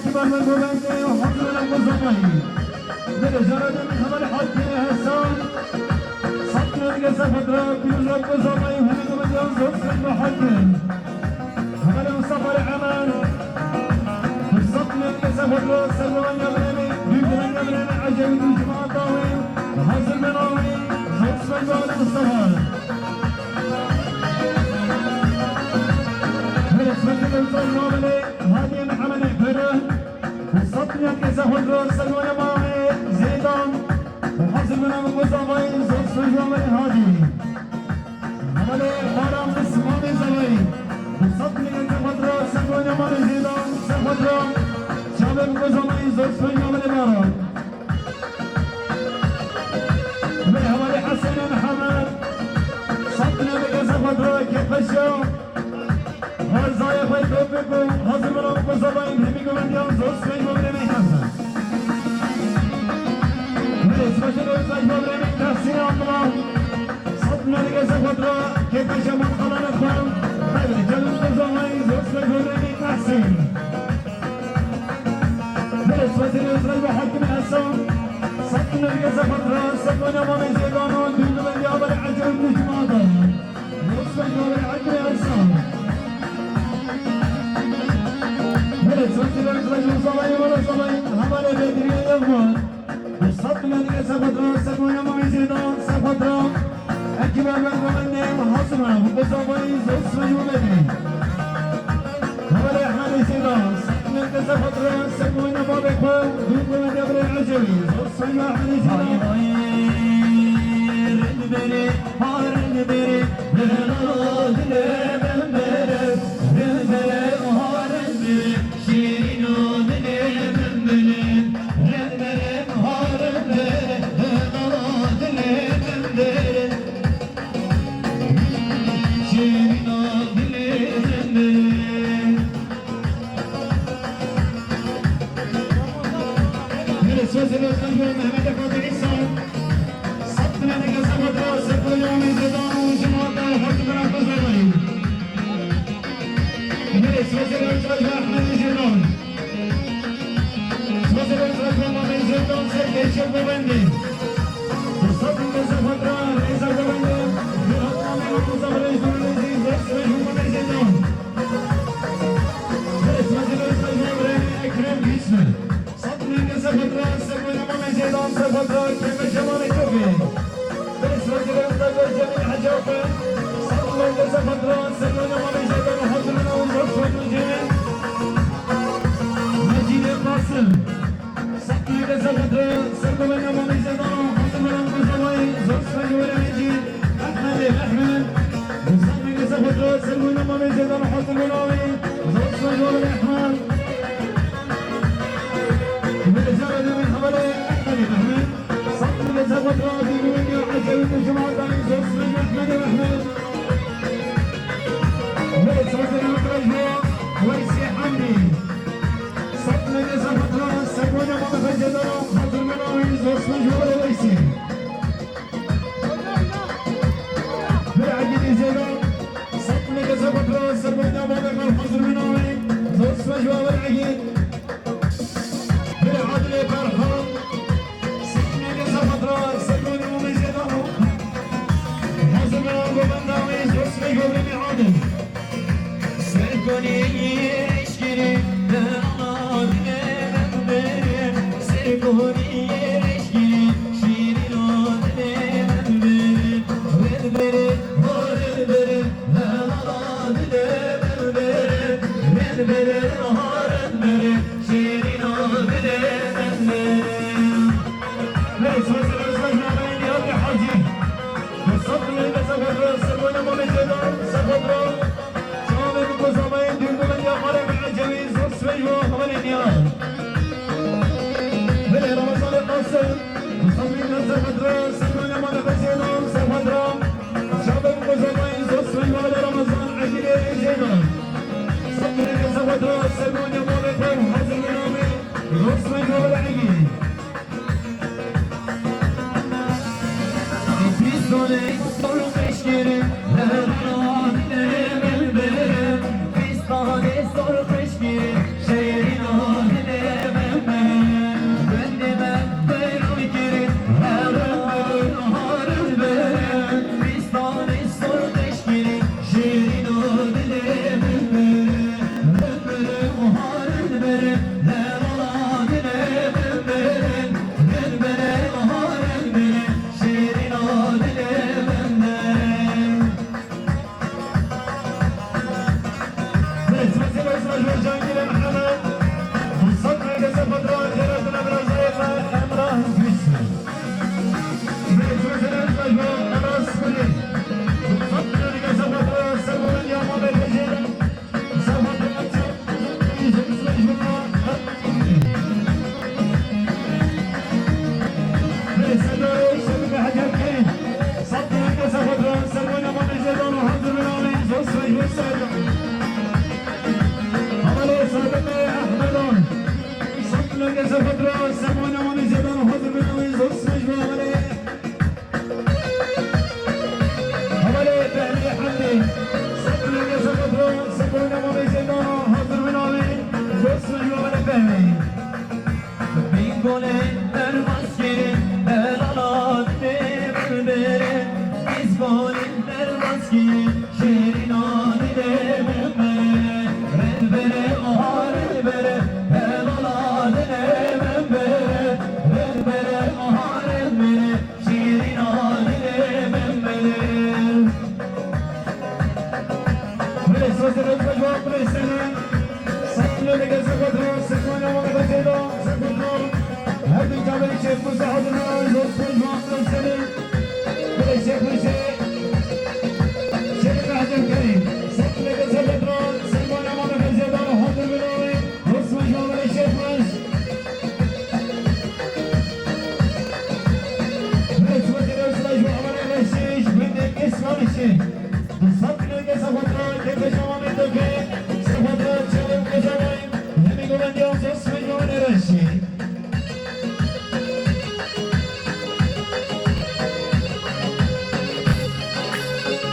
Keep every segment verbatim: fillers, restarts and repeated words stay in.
Kibar ve govende hazırlanan bu zamayı. Ve de jaradan hemen halkine hesan. Satın geze fatra, bir uzak bu zamayı, hemi govende zor sen bu halkine. Hemen Mustafa Eman. Satın geze fatra, sen bu yamreni, büyük yamreni, acayip bir cuma davi. Hazır ben abi, zor sen bu Mustafa. Ve de sen bu zamayı, Hadi Mehemedê Pere, sed milyon kese xwe re sergoya mame Zêdan, hazir bina min ku zavayê zor sojwa me hadi. Hevalê Baran Bismamê zavayê, sed milyon kese xwe re sergoya mame Zêdan, se xwe re çavê min ku zavayê zor sojwa me Baran. Ve hevalê Hesen Mihemed, sed milyon kese xwe re kêfeşa. Her zayê xwe topê ku hazir bira ku zabayên hemî guvendiyan zor sibê ji bo birê me hemze. Wê sibê ji bo birê me Tahsîn Abdullah. Sed milyon kese xwe re kêfeşa matxalanê xwe. Haydi, gelin ku zabayên zor sibê ji bo birê me Tahsîn. Wê sibê ji bo birê me Hakim Hasan. Sed milyon kese xwe re, sed milyon mamê Zêdan û dû guvendiya berê ecêb û cumada. Vay vay, rin biri, ha rin biri, rin o dilê min biri, rin biri, ha rin biri, şîrin o dilê min biri, rin biri, ha rin biri, rin o dilê min biri, şîrin o dilê min biri. Sözü Özkan Mehmet Efendi İhsan. Sed milyon kese xwe re, sed milyon Zêdan û cemaat de her tu taraf kuzeybayî. Sözü Özkan Ahmet Zêdan. Sözü Özkan Ahmet Zêdan ser keşif bebendi. Sed milyon kese xwe re rêza bebendi. Bir hatname û kuzeybayî Zêdan. Sed milyon kese xwe re, Ekrem Güçlü. Sed milyon kese xwe re, sergoya mamê Zêdan, se xwe re, kêfeşa mamê Topê. Sed milyon kese xwe re, Cemîl Hecî Ape. Sed milyon kese xwe re, sergoya mamê Zêdan, hazir bina û zor sojwa Cemîl. Mecîdê Qasim. Sed milyon kese xwe re, sergoya mamê Zêdan, hazir bina û zor sojwa Mecîd. Ehmedê Mehmed. Sed milyon kese xwe re, sergoya mamê Zêdan, hazir bina û zor sojwa Ehmed. Wê cara demê hevalê Ehmedê Mehmed. Sed milyon kese xwe re, dî guvendiya ecêb û cemaat danî zor sibê ji bo Ehmedê Mehmed. Wê sazê ew re ji bo Weysê Hemdî. Sed milyon kese xwe re, sergoya mamê Zêdan, hazir bina û zor sibê ji bo Weysê. Wê Egîdî Zêdan. Sed milyon kese xwe re, sergoya mamê Xal, hazir bina û zor sibê ji bo Egîd. Bire Adilê Berhan, sed milyon kese xwe re, sergoya mamê Zêdan. Hazir bina govenda wê zor sibê ji bo Adil. Sergonê reşkirî, dana dilê min biri. Sergonê reşkirî, şîrîna dilê min biri. Rin biri, ho rin biri, dana dilê min biri. Rin biri, ho rin biri.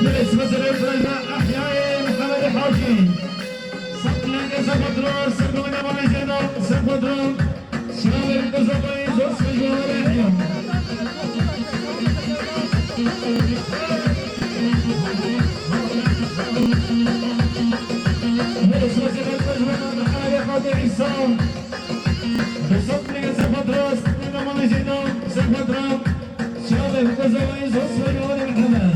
Belê, sibe serê Efrayma Ehyayê Mihemed Hacî. Sed lengê Sefadra, Sefadra, Sefadra. Şirabê Muqteza Dayî, zor sibe ji we re Ehya. Belê, sibe serê Efrayma Ehyayê Qadî Îsa. Sed lengê Sefadra, Sefadra, Sefadra. Şirabê Muqteza Dayî, zor sibe ji we re Mihemed.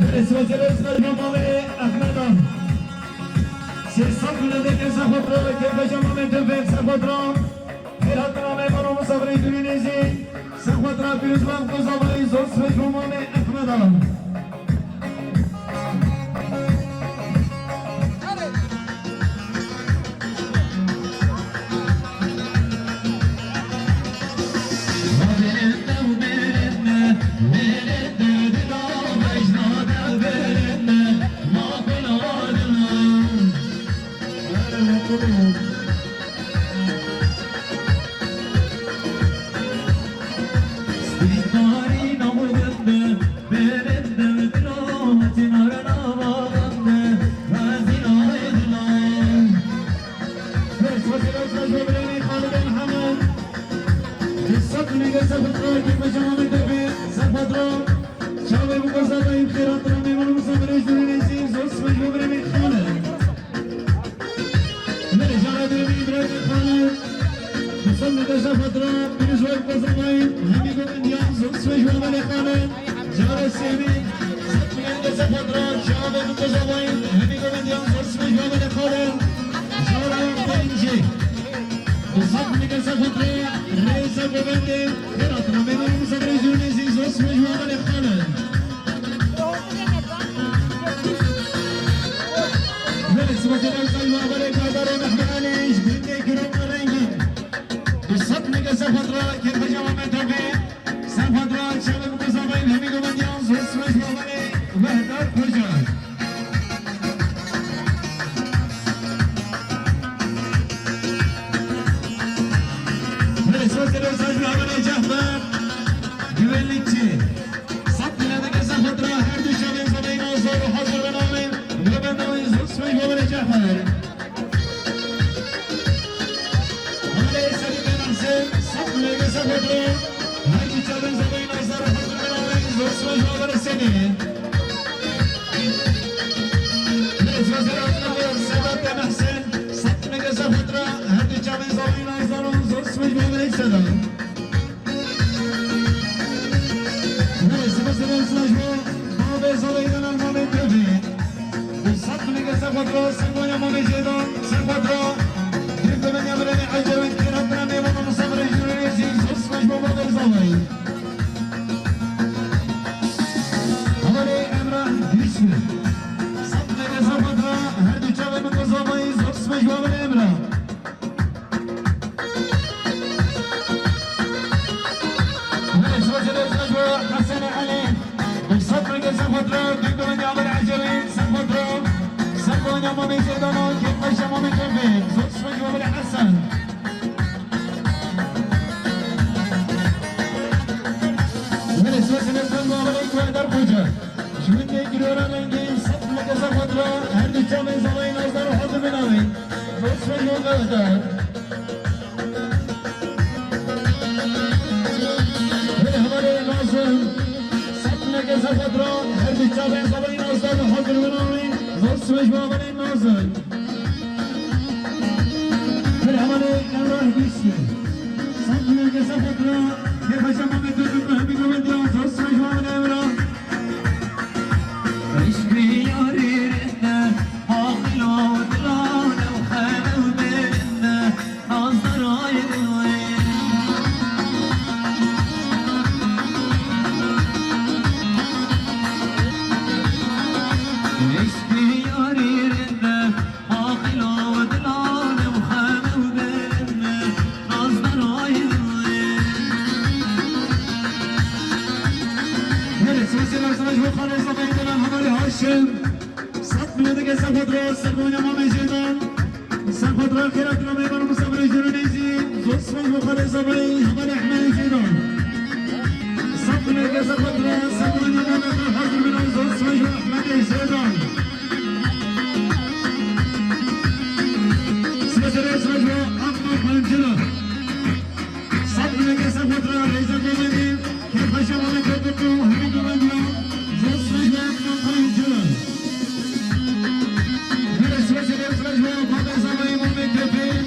Belê, sibe serê Efrayma Malê Ehmedan. Sê sed lengê Sefadra, kêfeşa Mamê Tevfîq Sefadra. Xêr hatina mêvan û misafirê dûrî nêzî. Sefadra pîroz be Muqteza Dayî, zor sibe ji bo Mamê Ehmedan. Belê, cara duyemîn Îbrahîmê Xalid. Bi sed lengê Sefadra, pîroz be Muqteza Dayî, hemî govindiyan, zor sibe ji we Belê Xalid. Cara sêyemîn, sed lengê Sefadra, şirabê Muqteza Dayî, hemî govindiyan, zor sibe ji we Belê Xalid. Cara pêncî. Bi sed lengê Sefadra, rêza govendê, xêr hatina mêvan û misafirê jûrê nêzî, zor sibe ji we Belê Xalid. Belê, sibe serê Efrayma Malê Kardarê Mehmedanê ji gundê Girona Rengîn. Bi sed lengê Sefadra, kêfeşa Mamê Tevfîq Sefadra, şirabê Muqteza Dayî, hemî govindiyan, zor sibe ji we Belê Wehdar Koçak. Belê, sibe serê Efrayma Malê Cehfer. Güvenlikçi. Sed lengê Sefadra, her du çavên zavayî nazar û hazir bin navê, govenda wî, zor sibe ji we Belê Cehfer. Malê Sedî Tenasê, sed lengê Sefadra, her du çavên zavayî nazar û hazir bin navê, zor sibe ji we Belê Sedî. Belê, sibe serê Efrayma Sedat Temehsen, sed lengê Sefadra, her du çavên zavayî nazar û zor sibe ji we Belê Sedat. Belê, sibe serê Efrayma ji bo bavê zaleyî de Mamê Tevfîq. Bi sed lengê Sefadra, Sefadra Mamê Ceyda, Sefadra. Dîv de benya birênê ecewên, xêr hatina mêvan û misafirê jûrê nêzî, zor sibe ji bo bavê zaleyî. Hevalê Emrah Güçlü. Sed lengê Sefadra, her du çavên Muqteza Dayî, zor sibe ji bo hevalê Emrah. Belê, sibe serê Efrayma Hesenê Elî. Bi sed lengê Sefadra, dîv de benya birênê ecewên, Sefadra. Sefadra Mamê Ceyda, kêfeşa Mamê Tevfîq, zor sibe ji we Belê Hesen. Belê, sibe serê Efrayma Malê Wehdar Koçak. Ji gundê Girona Rengîn, sed lengê Sefadra, her du çavên zaleyî nazar û hazir bin navê, zor sibe ji we Wehdar. Belê, hevalê Nazim, sed lengê Sefadra, her du çavên zaleyî nazar û hazir bin navê, zor sibe ji we hevalê Nazim. Belê, hevalê Emrah Güçlü. Sed lengê Sefadra, kêfeşa Mamê Tevfîq, hemî govindiyan, zor sibe ji we hevalê Emrah. Selaş, selaş, bo xalê Zafayê Delal, hevalê Haşim. Sed milyon dike ser xwe dira, ser xwe Mamê Jêdan. Ser xwe dira, xêra dira, mêvan û misafirê jûr û nêzî. Zor sipêj bo xalê Zafayê, hevalê Ehmedê Jêdan. Sed milyon dike ser xwe dira, ser xwe Mamê Jêdan. Hazir bin, zor sipêj bo Ehmedê Jêdan. Sipêj, sipêj bo Abdul Xancila. Sed milyon dike ser xwe dira, rêza Gomenî. Kêfxweşa Mamê Topik û hemî Gomendiyan, zor sipêj bo Abdul Xancila. Bire sipêj, sipêj bo Mamê Zafayê, Mamê Topik.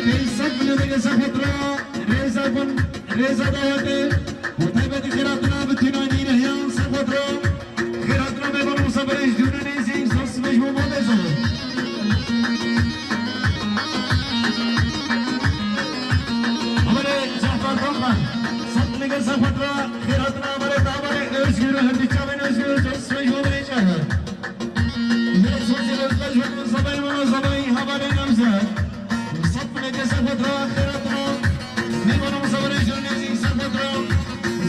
Pênc sed milyon dike ser xwe dira, rêza Gom-, rêza dawetê. Û taybetî xêratina bi tîna nîne heyan ser xwe dira. Xêratina mêvan û misafirê ji dûr û nêzîk, zor sipêj bo Mamê Zafayê. Amerê Cafer Dokman, sed milyon dike ser xwe dira, xêratina amerê damarê Özgür, hemî çavên Özgür, zor sipêj bo amerê Cafer. Amerê Sosî Özgür, Zafayê, Mamê Zafayê, hevalê Nemzet. Sed milyon dike ser xwe dira, xêratina mêvan û misafirê jûr û nêzîk ser xwe dira.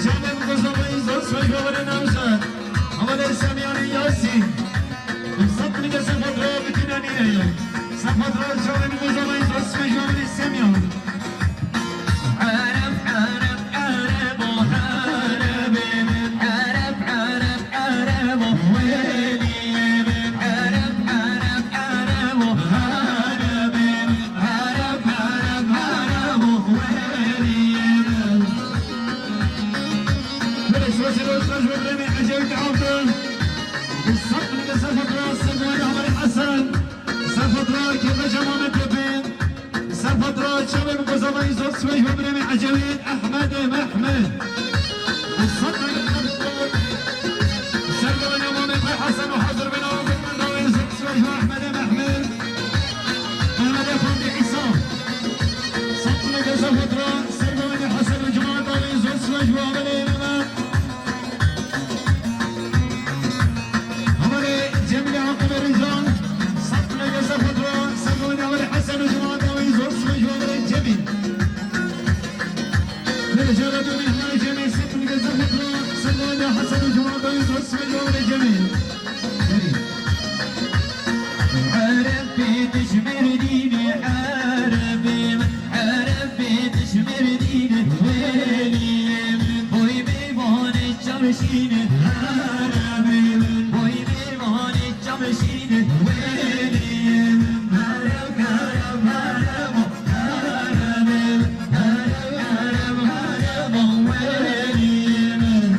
Çavên Kozovayî, zor sipêj bo amerê Nemzet. Hevalê Semyanê Yasîn. Sed milyon dike ser xwe dira, bi tîna nîne ye. Ser xwe dira, çavên Kozovayî, zor sipêj bo amerê Semyan. Ereb, Ereb, Erebo, Erebê min. Ereb, Ereb, Erebo, weliyê min. Ereb, Ereb, Erebo, Erebê min. Ereb, Ereb, Erebo, weliyê min. Belê, sipasî ro, sipasî ro, birêmê Ecevît Abdul. Sed milyon dike ser xwe dira, ser xwe dira, hevalê Hesen. Ser xwe dira, kêfxweşa Mamê Topik. Ser xwe dira, çavên Kozovayî, zor sipêj bo birêmê Ecevît Ehmedê Mehmed. Sed milyon dike ser xwe dira, Mamê Hesen û hazir bin û bin dawên, zor sipêj bo Ehmedê Mehmed. Ehmedê Efendî Îsa. Sed milyon dike ser xwe dira, ser xwe dira, Hesen û Cuma dawên, zor sipêj bo amerê Mehmed. Hevalê Cemîlê Aqilê Rêcan, sed milyon dike ser xwe dira, ser xwe dira, hevalê Hesen û Cuma dawên, zor sipêj bo amerê Cemîl. Rêca re dûnê hevalê Cemîl, sed milyon dike ser xwe dira, ser xwe dira, Hesen û Cuma dawên, zor sipêj bo amerê Cemîl. Ereb bê dijmerdînê, Erebê min, Ereb bê dijmerdînê, weliyê min. Boy mêvanê çav şîne, Erebê min. Boy mêvanê çav şîne, weliyê min. Ereb, Ereb, Erebo, Erebê min. Ereb, Ereb, Erebo, weliyê min.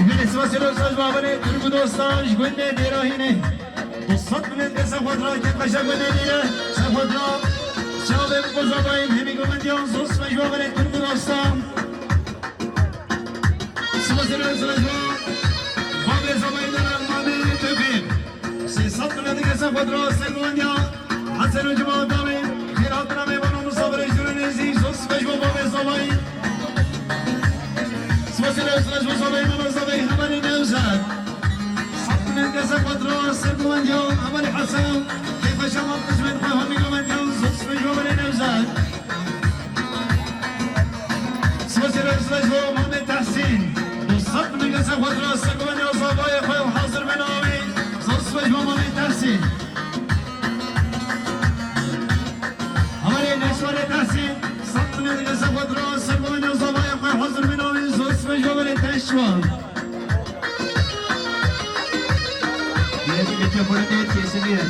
Gelê sipasê ro, sipasî ro, babanê, Tirk û dostan ji gundê Dêrahînê. Du sed milyon dike ser xwe dira, kêfxweşa gundê Dêre, ser xwe dira. Çavê min, Kozovayê min, hemî Gomendiyan, zor sipêj bo amerê Tirk û dostan. Sipasê ro, sipasî ro, Bavê Zafayê Delal, Mamê Topik. Sê sed milyon dike ser xwe dira, ser Gomendiyan, Hesen û Cuma dawên, xêr hatina mêvan û misafirê jûr û nêzî, zor sipêj bo Bavê Zafayê. Sipasê ro, sipasî ro, Zafayê, Mamê Zafayê, hevalê Newzad. Sed milyon dike ser xwe dira, ser Gomendiyan, hevalê Hesen, kêfxweşa mam dijmên xwe, hemî Gomendiyan, zor sipêj bo amerê Newzad. Sipasê ro, sipasî ro, Mamê Tehsîn. Du sed milyon dike ser xwe dira, ser Gomendiyan, Zafayê xwe, hazir bin awî. Zor sipêj bo Mamê Tehsîn. Hevalê Neçwarê Tehsîn, sed milyon dike ser xwe dira, ser Gomendiyan, Zafayê xwe, hazir bin awî. Zor sipêj bo amerê Neçwar. Yönetim metropoliteye teslim ediyor.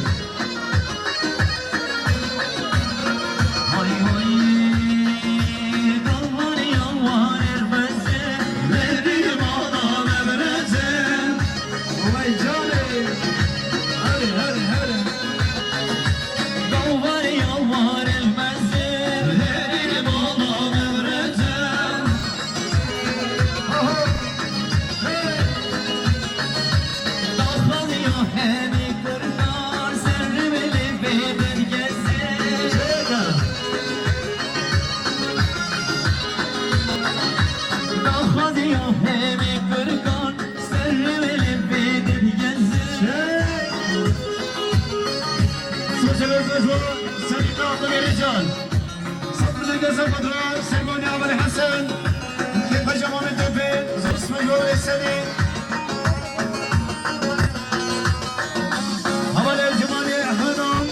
Sözü sözü Sedîqa Abdulgerican. Saplı dengeza Badra, Sergoni Amal Hasan. Kepajama Metope, Zosma Yol Esedi. Havale Cumali Hanım.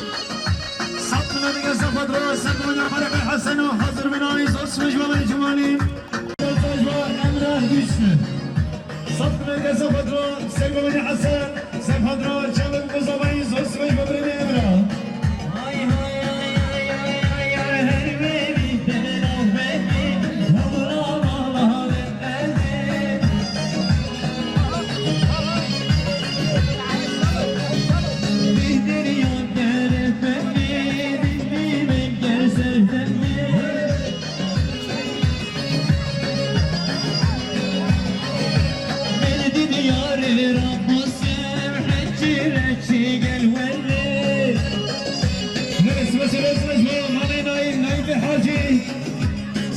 Saplı dengeza Badra, Sergoni Amal Hasan. Hazır binayı Zosma Yol Cumali. Emrah Güçlü. Saplı dengeza Badra, Sergoni Hasan. Sefadra çavik bu zavayı zor sibê babirê Emrah.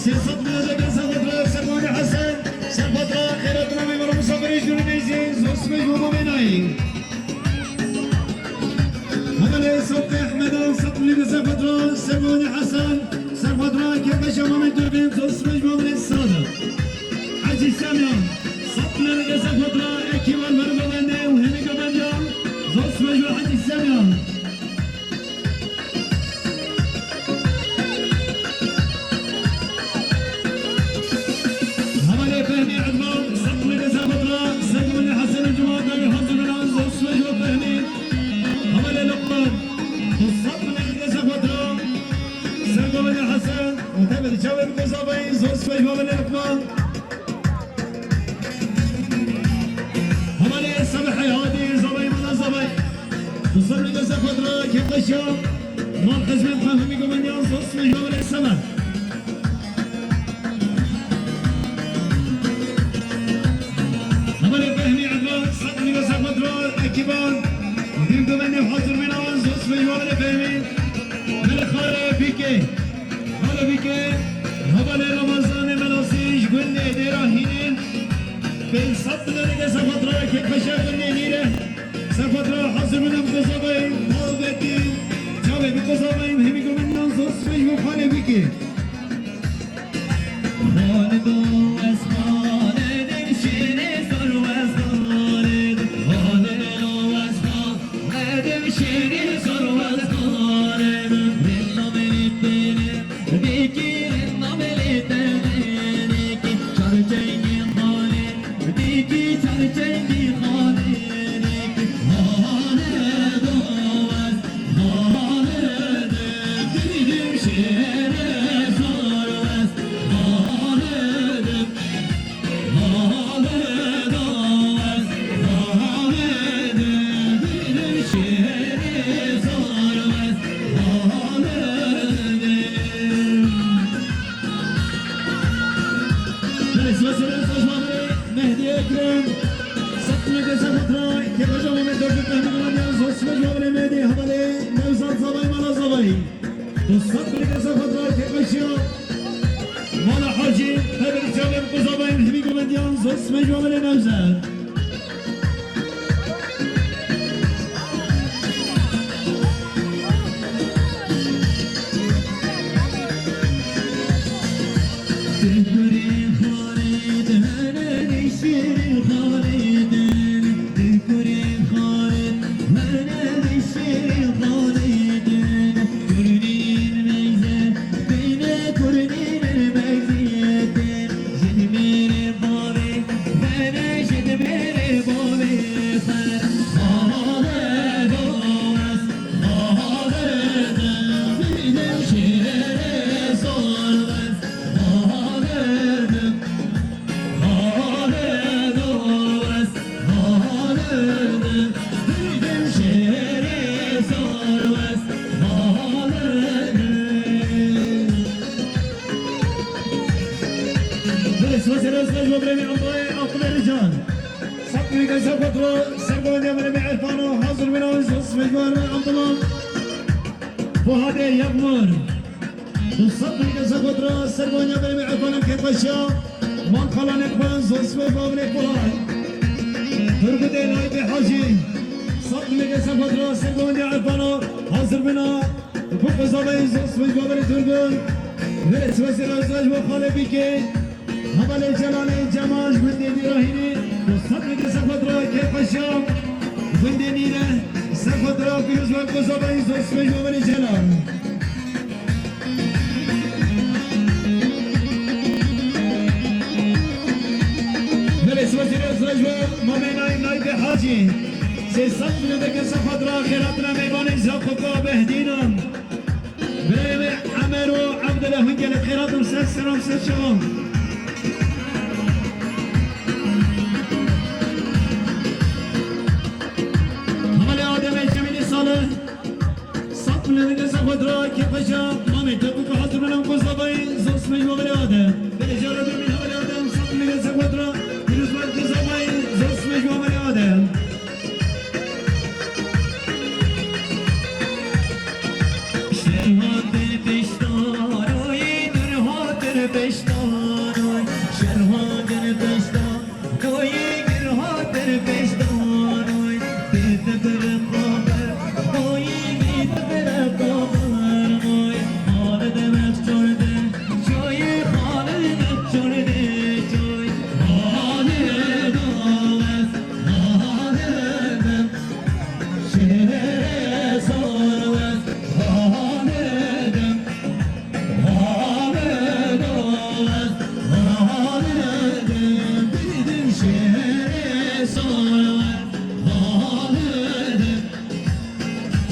Siyasat Mehmet Hasan, Serpatra, Xeyrat Nami, Mala Musafir, Jûrî Neyzî, Zosmê Jûrî Neyzî. Hevalê Sokê Ehmeda, Sokê Serfatra, Servanî Hesen, Serfatra, Kêfeşa Mamê Durbîn, Zosmej Mamê Sade. Hecî Semyan, Sokê Serfatra, Ekî Valver Bavende û Hemî Gabencan, Zosmej Hecî Semyan. Hevalê Fehmî Edvan, Sokê Serfatra, Servanî Hesen Cuma, Dayı Hazır Miran, Zosmej Fehmî. Hevalê Lokman, Sokê Serfatra, Servanî Hesen, Muhtemed Çavê Kozavayî, Zosmej Hevalê Lokman. Hevalê Semih Heyhatî, zavayê mala zavayê. Dusar Mîrza Xwedra, Kêfeşa, mal xizmên xwe hemî gomendiyan zor sibê ji hevalê Semih. Hevalê Fehmî Edvan, Sat Mîrza Xwedra, ekîban, dîv gomendê hazir bîna wan zor sibê ji hevalê Fehmî. Belê xalê Bîkê. Xalê Bîkê, hevalê Ramazanê Melasî ji gundê Dêra Hînê. Pênc sed milyoneke Serfatra, Kêfeşa gundê Nîre. Serfatra hazir bûne bi kozavayê, mal betî, çavê bi kozavayê, hemî gomendiyan zor sibê ji bo xalê Bîkê. Xalido ez xalidim, şêrê zor wez xalidim. Xalido ez xalidim, şêrê zor wez xalidim. Rinna beri beri, bêkî rinna beri te beri ki, çar çengî xalidim. Dîkî çar çengî xalê dîkî, xalê dawez, xalê dîdim şêrê zor wez, xalê dim, xalê dawez, xalê dim, dîdim şêrê zor wez, xalê dim. Belê, sibê sibê, sibê ji Mehdi Ekrem. Sat Mehdi Sefatra, Kêfeşa Mehmet Dördük Mehdi Kumandiyan, zor sibê ji Mehdi, hevalê Nevzat Zavay, Mala Zavay. Sat Mehdi Sefatra, Kêfeşa Mala Hacî, Hebir Çalem Kuzavay, Hemi Kumandiyan, zor sibê ji Nevzat. Belê, sibê sibê ji bo birêmê Abdullah Abdullah Can. Sat Mehdi Sefatra, Sergovendiya Meremê Erfano, hazir bîna wan zor sibê ji bo Abdullah. Fuhadê Yagmur. Sat Mehdi Sefatra, Sergovendiya Meremê Erfano, Kêfeşa. Man xalanê xwe, zor sibê ji bo Fuhad. Turgutê Naybê Hacî. Sat Mehdi Sefatra, Sergovendiya Erfano, hazir Bina, bu qizabeyî zos min baberî Turgun. Ve sivesî razaj bo xalê bîkê. Hevalê Celalê Cemal ji min dêdî rahînî. Dostat min ke sefatra kêfxweşa. Gundê nîre sefatra pîroz ve qizabeyî zos min baberî Celal. Belê sivesî razaj bo mamê Nayî Nayî Hacî. Sê sed milyon deke sefatra xêratina meyvanê Zaqoka Behdînan. Birayê me Emer û Evdile hûn gelek xêrat û ser selam ser şevan. Hevalê Ademê Cemîlî Salih. Sat milyon deke sefatra kêfxweşa mamê Tevfîk û hazir minan ku zavayê zos mecbû Hevalê Adem. Belê cara demîn Hevalê Adem sat milyon deke sefatra pîroz be ku zavayê zos mecbû Hevalê Adem. Şerhatir peştanoy, durhatir peştanoy, şerhatir peştanoy, girhatir peştanoy, tê te bere kaber, noy, tê te bere kaber, noy, hale demek çorde, çoy, hale demek çorde, çoy, hale dawes, hale dem.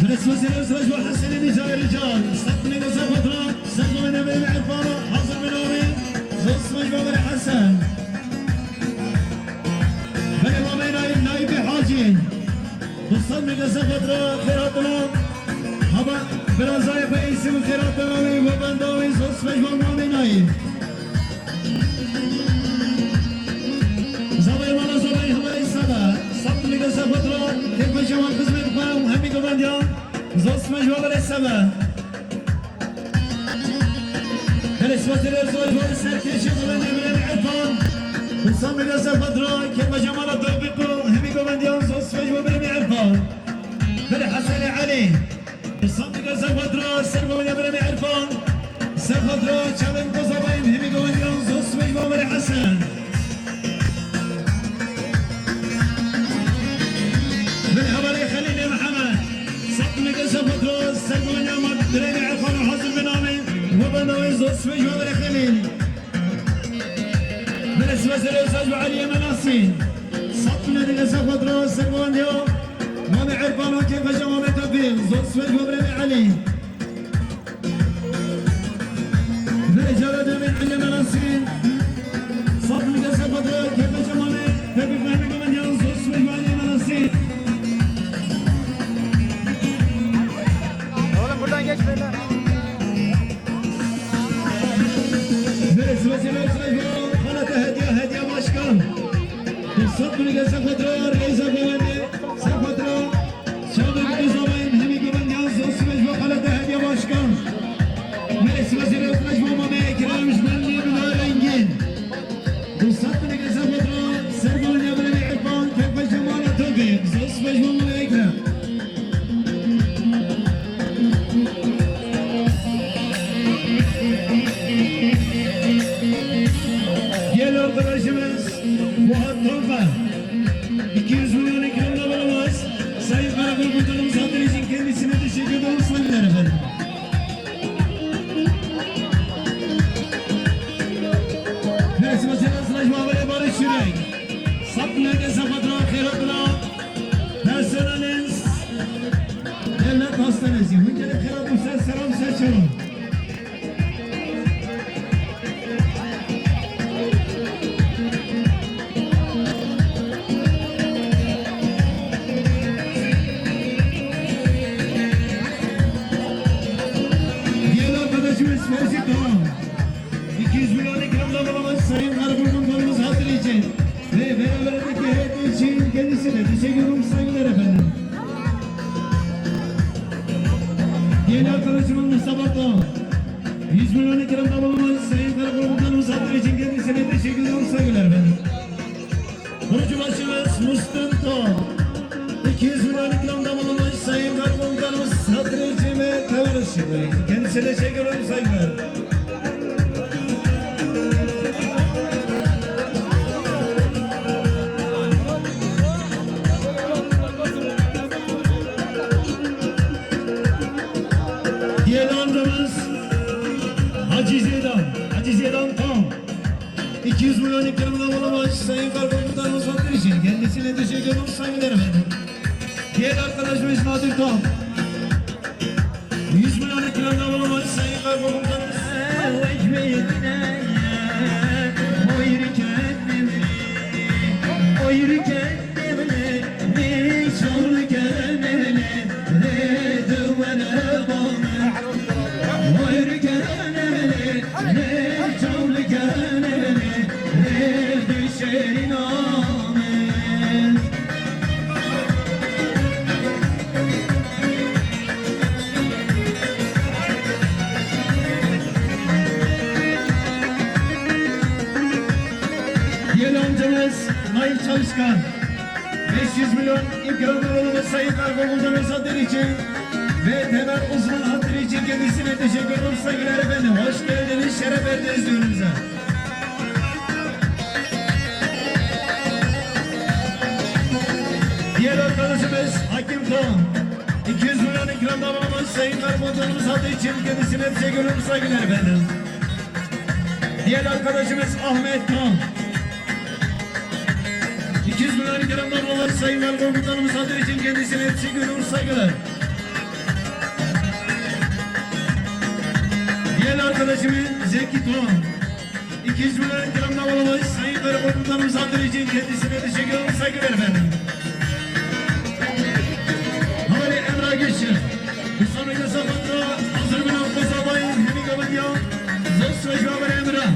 Resmi sene sıraj var Hasan'ın icari can. Statmine göze fatra. Sen bu ne benim Erfan'a. Hazır mı abi? Zosmaj var Hasan. Belê mamê Nayîb, Nayîbê Hacî. Dostan min dest xwe dira xêr hatina. Haba birazayê xwe Îsî û xêr hatina wê we benda wê zos mecbûr mamê Nayîb. Zavayê mala zavayê hevalê sebe. Sab min dest xwe dira kêfxweşa wan xizmet xwe û hemî guvendiyan zos mecbûr belê sebe. Belê sibasê re zor zor serkêşî Guvendiya Birêmî Erfan. Husam Mirza Fadra, Kêfa Cemala Tevfîq û hemî guvendiyan zor sibê ji bo Birêmî Erfan. Belê Hesenê Elî. Husam Mirza Fadra, ser guvendiya Birêmî Erfan. Ser Fadra, çavên Kozabayîn hemî guvendiyan zor sibê ji bo Belê Hesen. Min hevalê Xelîlê Mihemed. Saqmeke Sefotro, sergomenya ma dirênê Erfan û hazir bin amê. We ben dawê zor sibê ji we Xelîl. Min sibê serê Ustaz bi Eliyê Menasî. Saqmeke Sefotro, sergomendiya mamê Erfan û kêfeşa mamê Tevfîq. Zor sibê ji we Elî. Vê cara demên Elî Menasî. Saf milî dest xwe dira, kêfeşa mamê, Tevfîq Mehmet Gomendiyan, zor sibê ji Elî Menasî. Oğlum buradan geç böyle. Vê sibê sibê sibê ji xalete Hediye, Hediye Başkan. Saf milî dest xwe dira, Reyza Gomendi, dest xwe dira. Çavê Rêzabayên hemî guvendiyan zor sibê ji bo xalete Hediye Başkan. Merê sibê zêrê sibê ji bo mamê Ekrem ji Belê Bila Rengîn. Du sed milî dest xwe dira, sergomendiya Belê Erfan, kêfeşa mala Tevfîq. Zor sibê ji bo mamê Ekrem. Gel arkadaşımız Muhat Tolga. İki yüz milyon ikramda bulunmaz. Sayın Karakomutanımız hatırı için kendisine teşekkür ediyoruz, saygılar efendim. Mersi mesela Sıraj Muhabere Barış Yürek. Sap nerede sefatra, xêratına. Personelin Devlet Hastanesi. Hünkârê xêrat û ser selam ser çavan. Diğer arkadaşımız Fevzi Doğan. İki yüz milyon ikramda bulunmuş Sayın Karakomutanımız hatırı için ve beraberindeki heyeti için kendisine teşekkür ederim, saygılar efendim. Değerli arkadaşımız Mustafa Doğan, yüz milyon ikramda bulunmuş Sayın Karakomutanımız hatırı için kendisine teşekkür ediyorum, saygılar efendim. Kurucubaşımız Mustafa Doğan, iki yüz milyon ikramda bulunmuş Sayın Karakomutanımız hatırı için ve Kendisine teşekkür ederim, saygılar. Diğer amcamız Hacı Zedan. Hacı Zedan Tam. iki yüz milyon ikramına bulunmuş Sayın Kaymakamımız Hakkı için kendisine teşekkür ederim, saygılar efendim. Diğer arkadaşımız Nadir Tam. Yüz milyon ikramda bulunmuş Sayın Kaymakamımız. Diğer amcamız Nail Çalışkan, beş yüz milyon ikramda bulunmuş Sayın Kaymakamımıza hatır için ve temel uzman hatırı için kendisine teşekkür ederim, saygılar efendim. Hoş geldiniz, şeref verdiniz düğünümüze. Diğer arkadaşımız Hakim Doğan. iki yüz milyon ikramda bulunmuş Sayın Kaymakamımız hatırı için kendisine teşekkür ederim, saygılar efendim. Diğer arkadaşımız Ahmet Doğan. iki yüz milyon ikramda bulunmuş Sayın Kaymakamımız hatırı için kendisine teşekkür ederim, saygılar. Diğer arkadaşımız Zeki Doğan. İkinci bölüm ikramda bulunmuş Sayın Karakomutanımız Abdülhecin kendisine teşekkür ederim, saygılar efendim. Havale Emrah Güçlü. Bu sonraki safhada hazır bir hafta sabahı Hemi Gabanya. Zos ve Şuaber Emrah.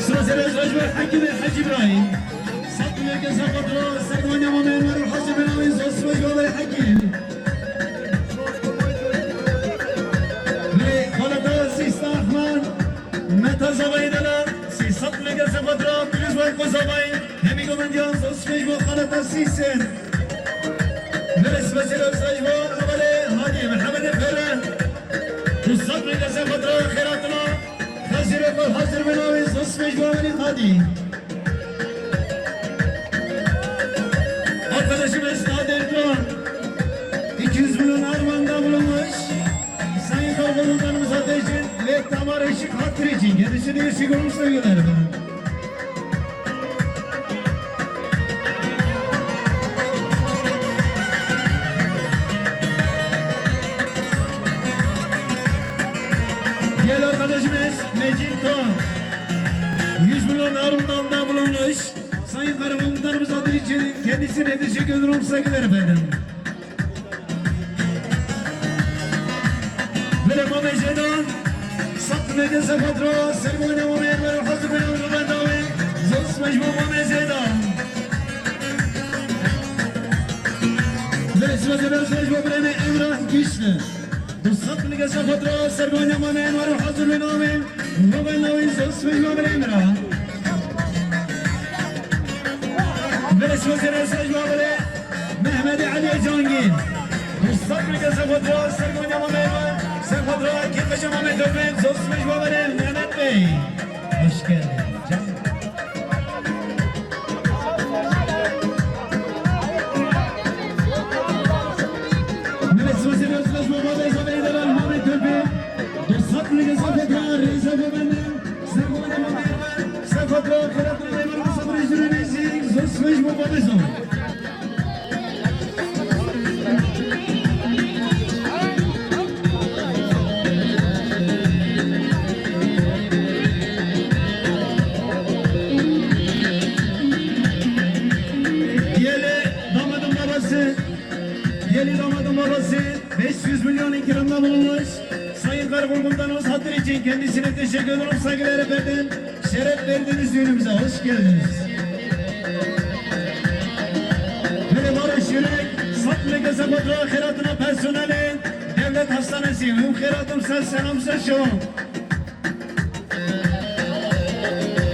Sözleriniz Hacı Hacı İbrahim. Sat merkez Fatro, Sergonya Muammer, Hacı Benavi, Zosma Jolay Hakim. Ve Xalata Sista Ahman, Meta Zavay Dala, Sisat merkez Fatro, Kriz Banko Zavay, Hemi Gomendian, Zosma Jolay Xalata Sisen. Ve Sibesir Özrejbo, Havale, Hadi, Mehmet Efere. Sat merkez Fatro, Xeratına. Hazır ol, hazır ben abi, Zosma Jolay Hadi. Arkadaşımız Nadir Doğan, iki yüz milyon armağanda bulunmuş. Sayın Kaymakamımız Ateş'in ve Tamar Işık hatırı için kendisine teşekkür ederim, saygılar efendim. Diğer arkadaşımız Mecit Doğan. Yüz milyon armağanda bulunmuş. Sayın Karakomutanımız adı için kendisine teşekkür ediyorum, saygılar efendim. Böyle Mame Zeydan, Saklı Medya Sefatra, Sermone Mame Enver, Hazır Bey Hazır Bey Davi, Zos Mecmu Mame Zeydan. Böyle Sivas'ı ben Seyirci Mame Emrah Güçlü. Dostat Bilge Sefatra, Sermone Mame Enver, Hazır Bey Davi. Ruben Lewis, Osman Gabriel Emrah. Ve Sözleri Sej Babele, Mehmet Ali Cangin. Dostat Bilge Sefatra, Sermone Mame Enver, Sefatra, Kekkaşa Mehmet Öpek, Osman Babele, Mehmet Bey. Hoş geldin. Mehmet Sözleri Sej Babele, Isabel Delal, Mehmet Öpek. Dostat Bilge Sefatra, Reza Babele. Hatır için kendisine teşekkür ederim. Saygılar efendim. Şeref verdiniz düğünümüze. Hoş geldiniz. Böyle Barış Yürek, Satlık Esefatra Xeratına personeli, Devlet Hastanesi, Hüm Xeratım, sen selam, sen şovan.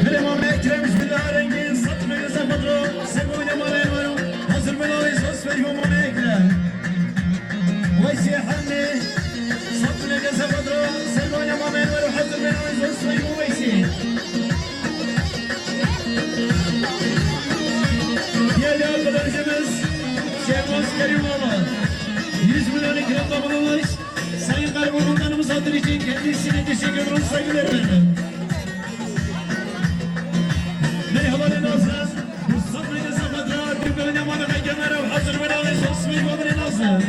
Pere Mame Ekrem ji Bila Rengîn, Satmege Sefadro, Sego Mame Enwero, hazır bin alayı sos ve Mame Ekrem. Weysi Hanne, Satmege Sefadro, Sego Mame Enwero, hazır bin alayı sos ve Weysi. Değerli arkadaşımız Şehmuz Kerimoğlu, yüz milyon ikramda bulunmuş. Sayın Kaymakamdan misafir için kendisine teşekkür ederim, saygılar efendim. Merhabalar Nazan. Mustafa Reza Fatra, Türk Öğrenci Muhammed Hakem Merhaba, hazır ben alış, Osman Muhammed Nazan.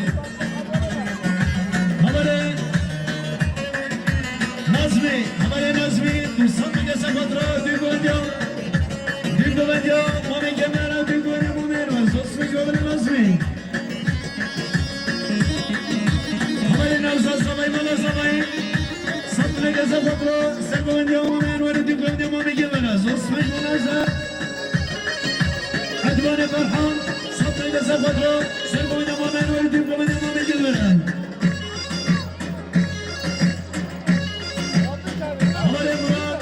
Haber'e Nazmi, haber'e Nazmi, Mustafa Reza Fatra, Türk Öğrenci, Türk Öğrenci Muhammed Hakem Merhaba, Türk Öğrenci Muhammed Nazmi, Osman Muhammed Nazmi. Haberê Newza Zavayê, mala Zavayê. Sat mege Zafatra, sergovendiya Mame Enwerê, dî govendiya Mame Gilvera. Zosmej Newza. Edvanê Ferhan, sat mege Zafatra, sergovendiya Mame Enwerê, dî govendiya Mame Gilvera. Haberê Murat,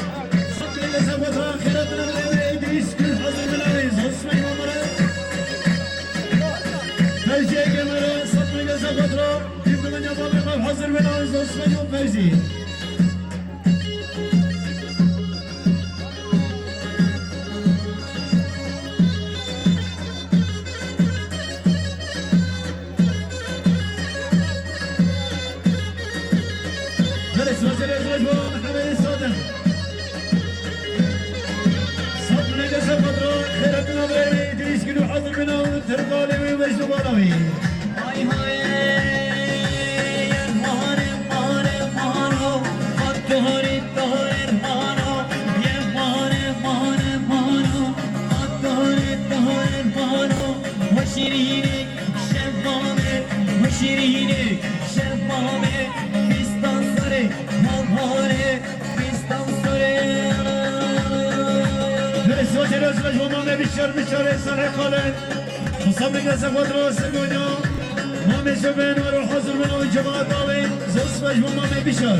Sakrê Lezebatra, Xêratına Birêve, Îdrîs Gül hazır bin alî, Zosmey Murat. Fevziye Gemera, Sakrê Lezebatra, Dîplomanca Babê Xev hazır bin alî, Zosmey Fevzi. Belê, sibasê rêz baş bo Mehemedê Sadim. Sat mege Zafatra, Xêretîna Birêve, Îdrîs Gülü hazır bina û terkalê wî Mecnû Balawî. Ay hay, yar mare, mare, maro, at tohore, tohore, maro, yar mare, mare, maro, at tohore, tohore, maro, weşirîne. Şevbame, weşirîne, şevbame, bîstan serê, malhare, bîstan serê. Belê, sibasê rêz baş bo Mame Bişar, Bişarê Salê Xalê. Musa Bege Zafatra, Segonya. Mame Şevben, wero hazır bin o cemaat alî. Zosmej bo Mame Bişar.